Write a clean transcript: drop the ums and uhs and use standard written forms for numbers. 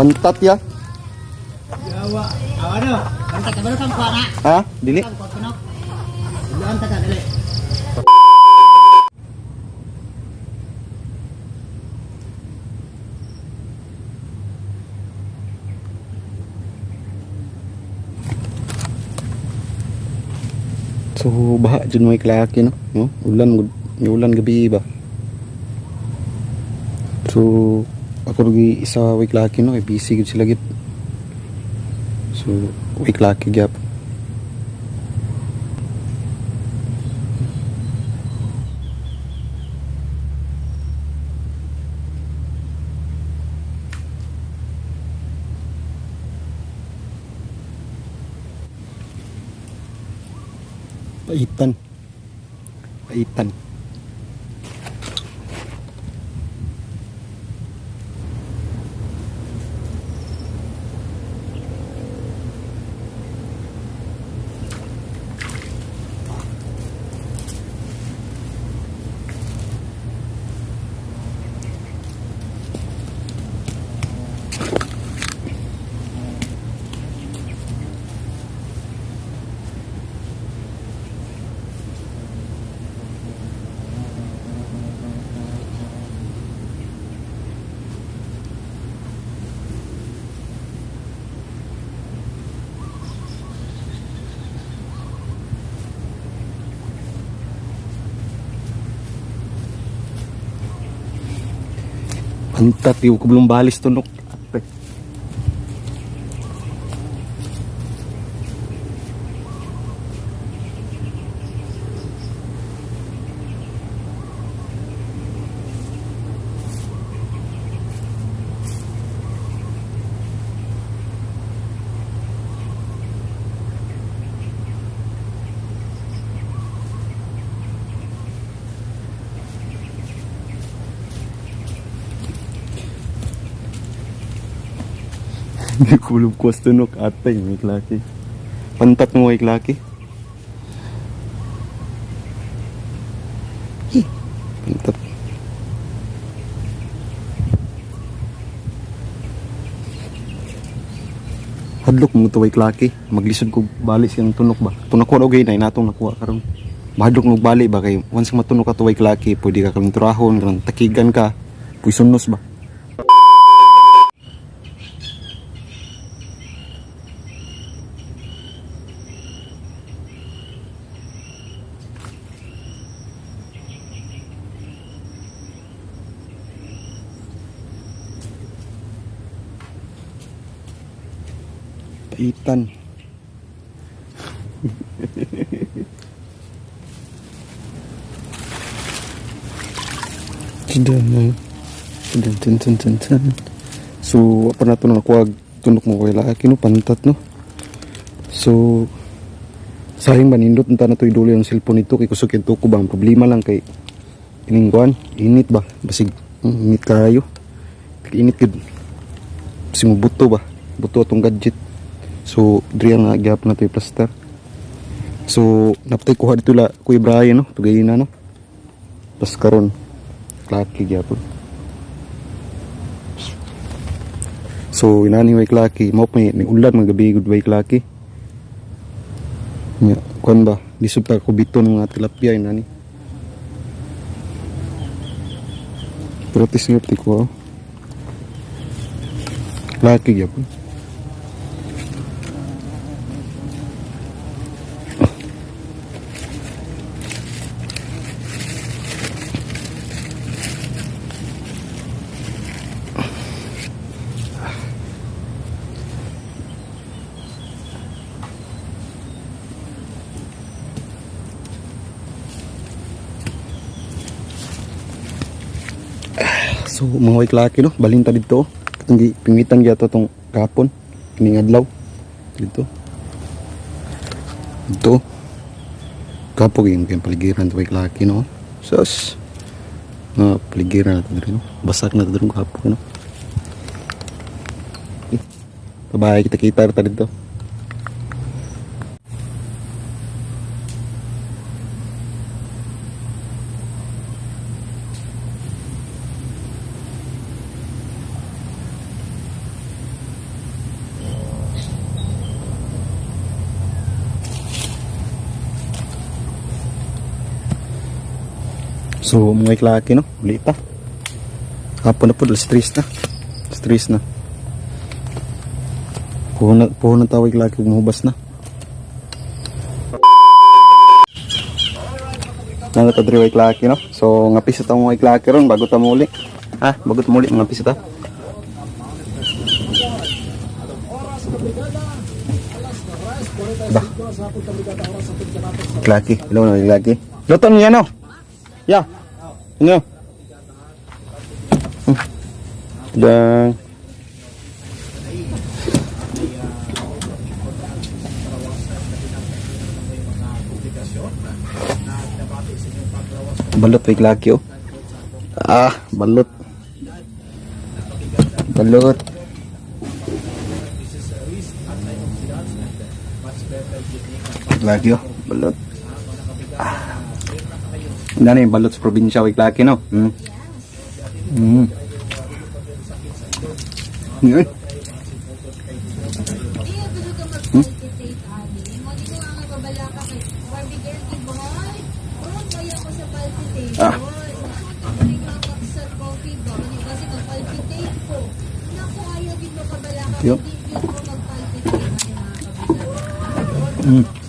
Pantat ya. Yawa. Awa no. Bantag ka ba kang kuha na? Ha? Dili. Kang kuha tunok. Doon ta ka dali. So baha jud mo iklaki, no? No? Ulan gud, ulan gabi ba. So ako rugi isa way klaki, no, kay busy gud sila gid. So way klaki gyap. Paitan. Paitan. Pantat yung ko belum balis tunok. Ate. Hindi ko belum kuas tunok ate may klaki. Pantat mo ay klaki. Hi. Pantat. Hadlok mo to way klaki. Maglisod ko bali siyang tunok ba. Tunok ko okay na natong nakuha karon. Mahadlok mo bali ba kay once matunok ka to way klaki, pwede ka karon turahon, karon takigan ka. Puisonos ba. Paitan. Dun, dun, dun, dun, dun, dun. So, apa na ito na nakuha tunok mo kay laki, no? Pantat, no? So, sayang ba nindot nta na to idolo yung cellphone nito kay kusog yung tuko ba ang problema lang kay ining kuan init ba basig init kayo init gud basig mo buto ba buto atong gadget. So diri nga gyap na to yung plaster. So napatay kuha dito la Kuya Brian, no, tugay na, no. Tas karon klaki gyapon. So inani way klaki mo may ni ulan mga gabi gud way klaki. Nya kuan ba lisod ta ko biton mga tilapia inani. Pero tis nga pati ko. Klaki gyapon. So mga way klaki, no, balinta dito. Katong gi pingitan gyud tong kapon kining adlaw dito. Dito. Kapo yung kayong paligiran to way klaki, no. Sus. Nga paligiran natin diri, no. Basak na diri kapo, no. Eh, babae kita kita ta dito. So mga iklaki, no, uli ta. Hapon na po, alas 3 na. Alas 3 na. Puhon na tawag laki, umuhubas na. Nana ta diri, iklaki, no. So nga pisa ta, mga iklaki, ron bago ta muli. Ha, bago ta muli mga pisa ta. Ba. Iklaki, hello na iklaki. Luto niya, no. Ya. Ano? Dan balot may laki, oh. Ah, balot. Balot. Laki, oh, balot. Ah. Ano yung balot sa probinsya, way laki, no? Yun. Iya, gusto ka mag-palpitate, ani. Mo di ko nga babala ka kay Barbie girl, di ba? Oh, kaya ko sa palpitation. Ako sa coffee ba? Ano kasi mag-palpitate ko. Naku, ayaw din mo kabala ka. Yup. Hindi yun ko mag-palpitate, ani, mga kabila.